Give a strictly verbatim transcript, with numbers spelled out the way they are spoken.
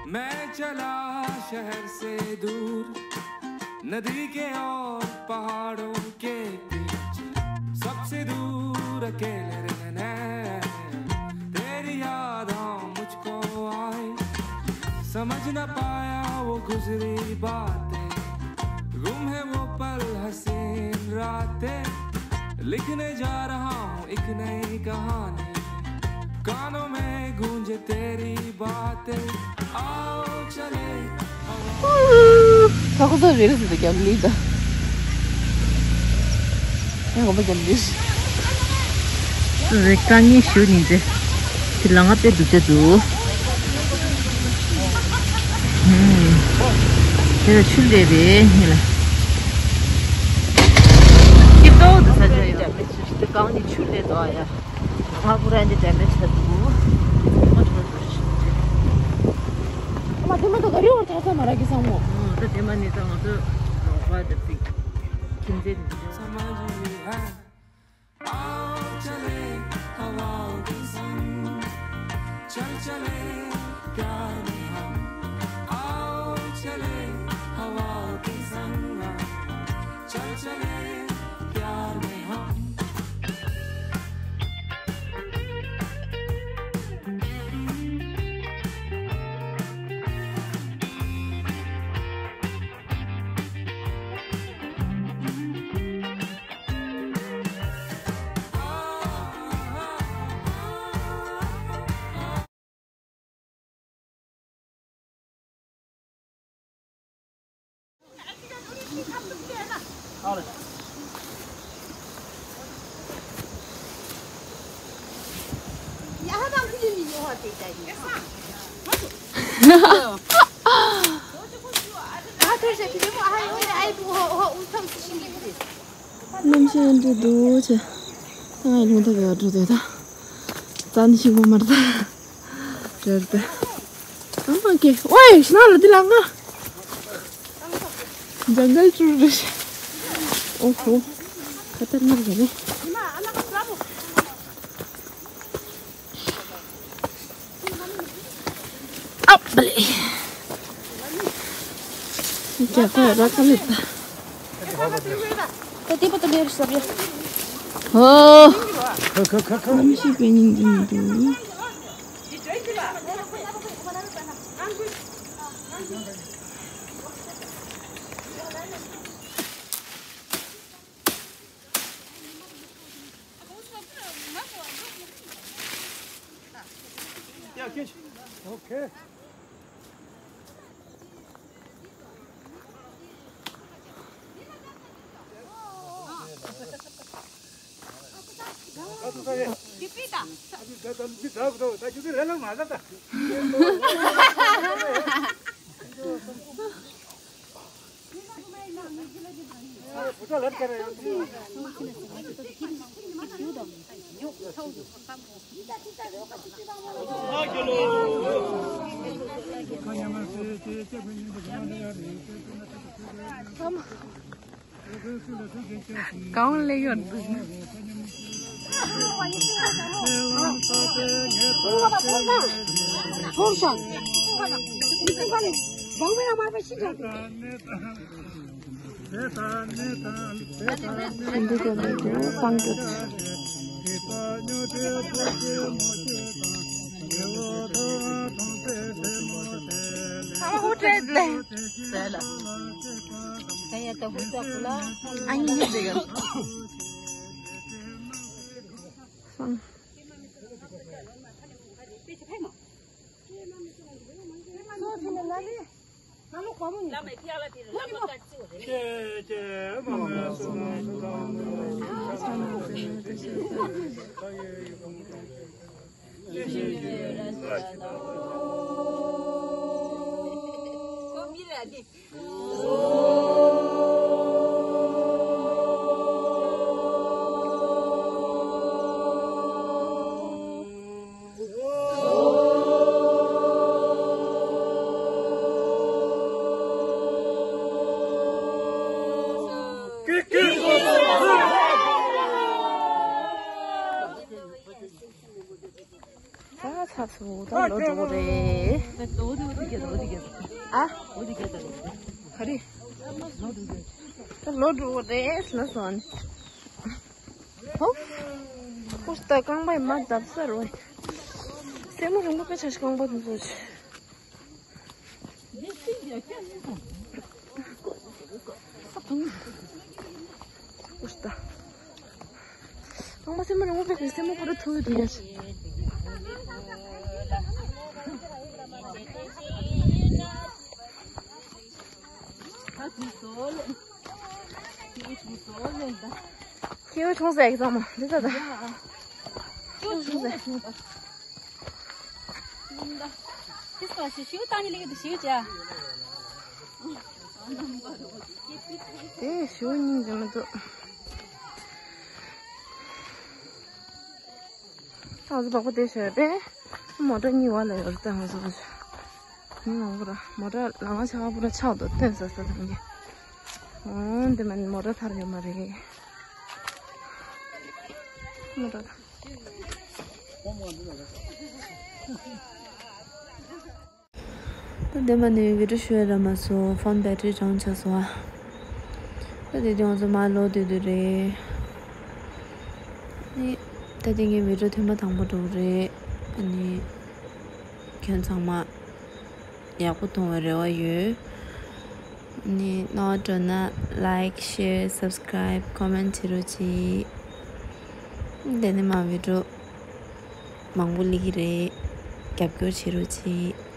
मैं चला शहर से दूर, नदी के और पहाड़ों के बीच, सबसे दूर अकेले रहने। तेरी याद मुझको आई, समझ न पाया वो गुजरी बातें, गुम है वो पल हसीन रातें। लिखने जा रहा हूँ एक नई कहानी, कानों में गूंजे तेरी बातें। आओ चले। ཁ་ཁོ་ཚོ་རེ་རེ་ཟེར་ཏེ་རྒྱབ་ལུས་ད། ཡང་གོམ་པ་རྒྱབ་ལུས། རེ་དཀའ་ངལ་ཞུ་ནི་འདི། དེ་ལ་ང་དཔེ་སྡུག་ཅག་འདུག་ཧུམ། དེ་ལ་ཆུ་ལས་པས་ངེད་ལ། སྐྱིད་ཏོག་ཏུ་ས་ཆ་ཡོད། དེ་གང་ནི་ཆུ་ལས་དོ་ཨ་ཡ། ང་ཁོ་རང་འདི་འདྲ་མེད་ས་འདུག་ང་ཁྲོ་འདུག་ཨ་མ་དེ་མ་གཏོགས་ག་རེ་བར་ཐག་ཚ་མ་རག་གི་སང་མོ། ཨོ་ད་དེ་མ་ནི་ད་ང་ཚོ་ལོག་པ་འདི་ཚིག་ཁྱིམ་མཚེས་འདི་འདྲ། आओ चले हवाओं के संग, चल चले प्यार में हम। आओ चले हवाओं के संग, चल चले प्यार में हम। གནམ་གཤིས་འདི་འདུག་ཆེ། ང་ལུང་ཐག་གི་བ་འགྲོ་དེ་ད། རྩ་ནི་ཤིང་མོ་མར་ད། རེད་ད། ཨ་མ་ཀེ། ཝེ། ཤི་ན་ལ་དི་ལ་ང་། ཇང་གལ་ཅུར་རེ་ཤི། ཨོ་ཧོ། ཁ་ཏར་ནག་རེད་ནི། ཨ་བ་ལེ། རྒྱ་ཁོ་ར་ཁ་ལེ་ད། ད་དེ་པ་ད་ལེར་ཤོབ་ཡ། ཧོ། ཁ་ཁ་ཁ་ཁ། ནམ་ཞིག་པའི་སྙིང་རྗེ་མི་འདུག Okay. གང་ལས་ཡོད་འདུག་འདི་ག་ནས་འདུག་སང་གི། ཨ་ནི་ཡིན་འདི་ག་སང་། ཚ་ཚུ་ད་ལོ་འགྲོ་གི་རེད། ཨ། ག་རེ། ད་ལོ་འགྲོ་གི་རེད་ལ་སོང་། ཧོ། ཧོ་ད་རྐང་པའི་མ་བརྡབ་ས་རོ། སེན་མོ་རིང་པོ་དཔེ་ཆ་ཞིག་རྐང་པ་དུ་འཛུལ། ཨུ་ཤ་ད། རྐང་པ་སེན་མོ་རིང་པོ་དཔེ་སེན་མོ་ཁོ་ར་ཐུག་ཡོད་དེ་ཡ། ཁྱེའུ་ཆུང་ཟེར་གི་ཙམ་མ་འདི་ཙ་ད། ཁྱེའུ་ཆུང་ཟེར། ཤིའུ་ཏང་ནི་ལིག་ཏུ་ཤིའུ་ཅ། དེ་ཤིའུ་སྙིང་རྗེ་མི་འདུག་ཨ་ཟི་བག་པོ་དེ་ཤོད་པས། མོ་ཊ་གཉིས་བ་ལ་ཡོད་རེད་ཨ་ཟི་བག་མི་མང་པོ་ར་མོ་ཊ་ལ་ང་ཆ་བ་པོ་ར་ཆགས་འདུག་སྟོན་ས་ས་དང་གི་ཨོ་འདི་མ་ནི་མོ་ཊ་ཐར་ཡོད་མ་རེད། མོ་ཊ་ད། ད་དེ་མ་ནི་བི་ཌིའོ་ཞུ་ཡ་ར་མ་སོང་ཕོན་བེ་ཊི་རི་གྲང་ཆགས་སོང་ཨ། ད་དེ་དེ་ང་ཚོ་མ་ལོ་དུས་དུས་རེད། ནི་ད་དེ་ངའི་བི་ཌིའོ་ཐོན་མ་དང་པོ་འགྲོ་གི་རེད། ཨ་ནི་ཁྱོད་ཚང་མ་ཡག་པོ་མཐོང་བའི་རེ་བ་ཡོད། ནི་ནོར་འགྲོ་ན་ལའིཀ་ཤེར་སབ་སི་ཀ་རའིབ་ཀོ་མེན་ཊི་བྱེད་རོགས་གྱིས། དེ་ནི་མ་བི་ཌིའོ་མང་པོ་ལི་གི་རེད། རྒྱབ་སྐྱོར་བྱེད་རོགས་གྱིས།